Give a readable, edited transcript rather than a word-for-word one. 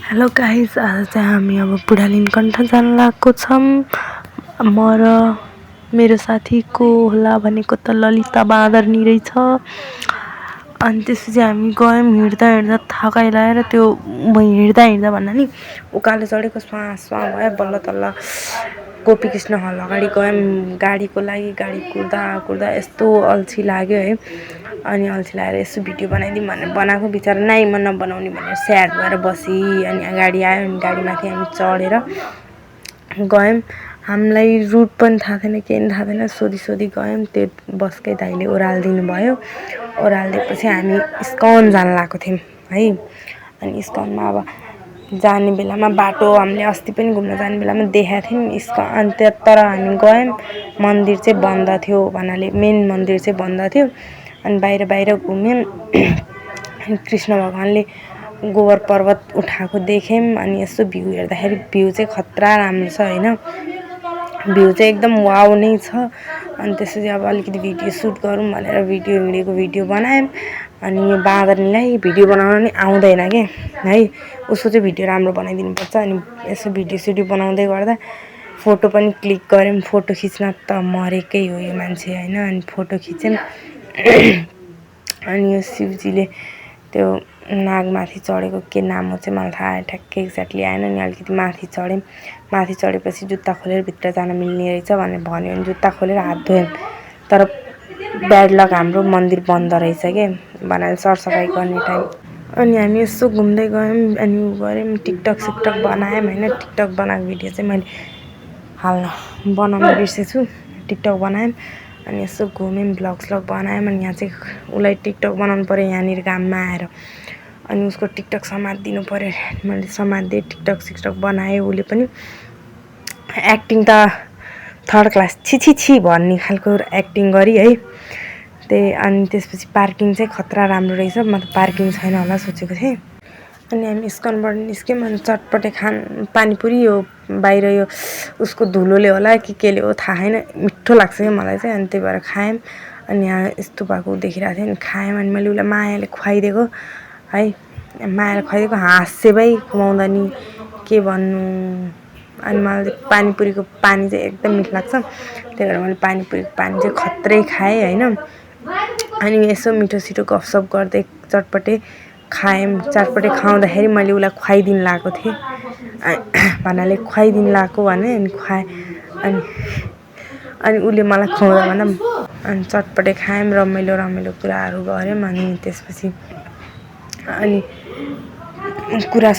Hello guys, आज चाहिँ हामी अब बुढा लिङ्कन्ठ जान लागेको छौँ। म र मेरो साथी को होला भनेको त ललिता बाँदरनी रहेछ। अनि त्यसपछि हामी गयौँ, हिँड्दा हिँड्दा थकाइ लगाएर त्यो हिँड्दा हिँड्दा भन्दा नि उकालो चढेको स्वाँ भयो। बल्ल तल्ल गोपी कृष्ण हल अगाडि गयौँ गाडीको लागि। गाडी कुद्दा कुद्दा यस्तो अल्छी लाग्यो है। अनि अल्छी लागेर यसो भिडियो बनाइदिउँ भनेर बनाएको, बिचरा नाइ म नबनाउने भनेर स्याड भएर बसी। अनि गाडी आयो, अनि गाडीमाथि हामी चढेर गयौँ। हामीलाई रुट पनि थाहा थिएन, केही पनि थाहा थिएन, सोधी गयौँ। त्यो बसकै दाइले ओह्रालिदिनु भयो। ओह्रालिदिएपछि हामी इस्कन जान लागेको थियौँ है। अनि इस्कनमा अब जाने बेलामा बाटो हामीले अस्ति पनि घुम्न जाने बेलामा देखाएको थियौँ इस्कन। अनि तर हामी गयौँ, मन्दिर चाहिँ बन्द थियो भन्नाले मेन मन्दिर चाहिँ बन्द थियो। अनि बाहिर घुम्यौँ। अनि कृष्ण भगवान्ले गोबर पर्वत उठाएको देख्यौँ। अनि यसो भ्यू हेर्दाखेरि भ्यू चाहिँ खतरा राम्रो छ होइन। भ्यू चाहिँ एकदम वाउ नै छ। अनि त्यसपछि अब अलिकति भिडियो सुट गरौँ भनेर हिँडेको भिडियो बनायौँ। अनि यो बाँदरनीलाई भिडियो बनाउन नि आउँदैन के है, उसको चाहिँ भिडियो राम्रो बनाइदिनुपर्छ। अनि यसो भिडियो बनाउँदै गर्दा फोटो पनि क्लिक गऱ्यौँ। फोटो खिच्न त मरेकै हो यो मान्छे होइन। अनि फोटो खिच्यौँ। अनि यो शिवजीले त्यो नागमाथि चढेको के नाम हो चाहिँ मलाई थाहा ठ्याक्कै एक्ज्याक्टली आएन। अनि अलिकति माथि चढ्यौँ। माथि चढेपछि जुत्ता खोलेर भित्र जान मिल्ने रहेछ भनेर भन्यो। भने जुत्ता खोलेर हात धोयौँ। तर ब्याड लक हाम्रो मन्दिर बन्द रहेछ के भन्नाले सरसफाइ गर्ने टाइम। अनि हामी यसो घुम्दै गयौँ। अनि गऱ्यौँ, टिकटक सिकटक बनायौँ होइन। टिकटक बनाएको भिडियो चाहिँ मैले बनाउन बिर्सेछु। टिकटक बनायौँ। अनि यसो घुम्यौँ, भ्लग बनायौँ। अनि यहाँ चाहिँ उसलाई टिकटक बनाउनु पऱ्यो यहाँनिर गाममा आएर। अनि उसको टिकटक समातिदिनु पऱ्यो। मैले समातिदिएँ, टिकटक सिकटक बनाएँ। उसले पनि एक्टिङ त थर्ड क्लास छी भन्ने खालको एक्टिङ गरी है। अनि त्यसपछि पार्किङ चाहिँ खतरा राम्रो रहेछ। म त पार्किङ छैन होला सोचेको थिएँ। अनि हामी इस्कनबाट निस्क्यौँ। अनि चटपटे पानीपुरी यो बाहिर यो उसको धुलोले होला कि केले हो थाहा छैन, मिठो लाग्छ क्या मलाई चाहिँ। अनि त्यही भएर खायौँ। अनि यहाँ यस्तो भएको देखिरहेको थियो। अनि खायौँ। अनि मैले उसलाई मायाले खुवाइदिएको है। मायाले खुवाइदिएको, हाँस्यो भाइ खुवाउँदा नि के भन्नु। अनि मलाई पानीपुरीको पानी चाहिँ एकदम मिठो लाग्छ। त्यही भएर मैले पानीपुरीको पानी चाहिँ खत्रै खाएँ होइन। अनि यसो मिठो सिठो गफसफ गर्दै चटपटे खायौँ। चटपटे खुवाउँदाखेरि मैले उसलाई खुवाइदिनु लगाएको थिएँ भन्नाले खुवाइदिनु लगाएको भने अनि खुवाएँ। अनि उसले मलाई खुवाउँदा भन्दा अनि चटपटे खायौँ, रमाइलो कुराहरू गऱ्यौँ। अनि त्यसपछि अनि कुरा